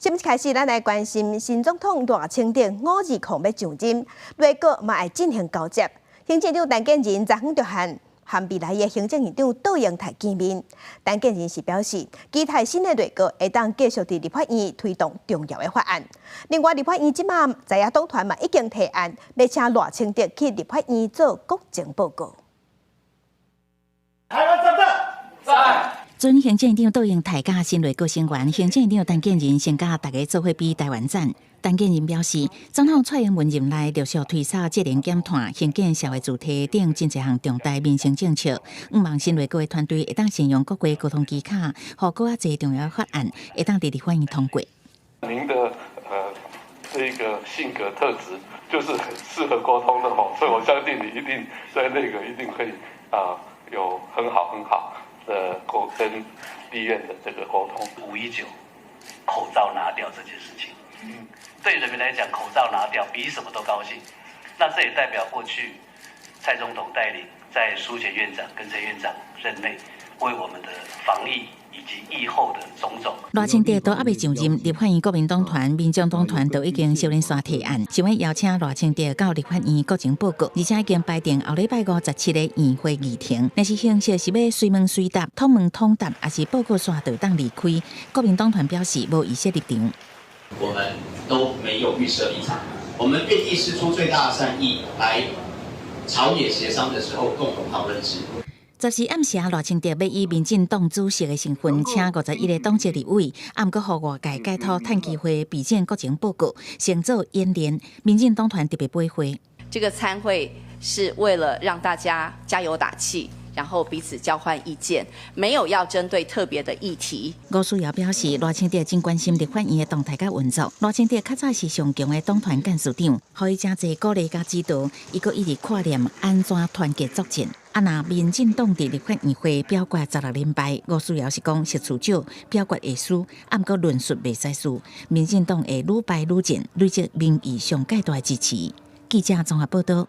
新聞開始，咱來關心新總統賴清德520欲上任，內閣嘛愛進行交接。行政長陳建仁昨昏就和和未來的行政院長卓榮泰見面。陳建仁是表示，期待新的內閣會當繼續佇立法院推動重要的法案。另外，立法院這馬在野黨團嘛已經提案，欲請賴清德去立法院做國情報告。台灣在不在？準行政院長卓榮泰佮新內閣成員，行政院長陳建仁先佮大家做伙比台灣讚。陳建仁表示，總統蔡英文任內陸續推捒節能減碳、興建社會住宅等真濟項重大民生政策，向望新內閣的團隊會當善用國會溝通技巧，予閣較濟重要法案會當佇立法院通過。您的這個性格特質就是很適合溝通的哦，所以我相信你一定在內閣一定可以啊，有很好很好的溝跟立院的這個溝通。519口罩拿掉這件事情，對人民來講，口罩拿掉比什麼都高興。那這也代表過去蔡總統帶領，在蘇前院長跟陳院長任內，為我們的防疫以及疫後的種種。賴清德都猶未上任，立法院國民黨團、民眾黨團都已經相連紲提案，想欲邀請賴清德到立法院國情報告，而且已經排定後禮拜五十七个院會議程。若是形式是欲隨問隨答、統問統答，抑是報告煞就當離開？國民黨團表示無預設立場。我們都沒有預設立場，我們願意釋出最大的善意，來朝野協商的時候共同討論之。十四暗時賴清德欲以民進黨主席的身份，請51個黨籍立委，啊，毋過予外界解套趁機會備戰國情報告，先做演練。民進黨團特別陪會。這個參會是為了讓大家加油打氣，然後彼此交換意見，沒有要針對特別的議題。吳思瑤表示，賴清德真關心立法院的動態佮運作。賴清德較早是上強的黨團幹事長，予伊誠濟鼓勵佮指導，伊閣一直看念按怎團結作戰。啊，若民進黨佇立法院會表決16連敗，吳思瑤是講席次少，表決會輸，啊，毋過論述袂使輸，民進黨會愈敗愈戰，累積民意上蓋大支持。記者綜合報道。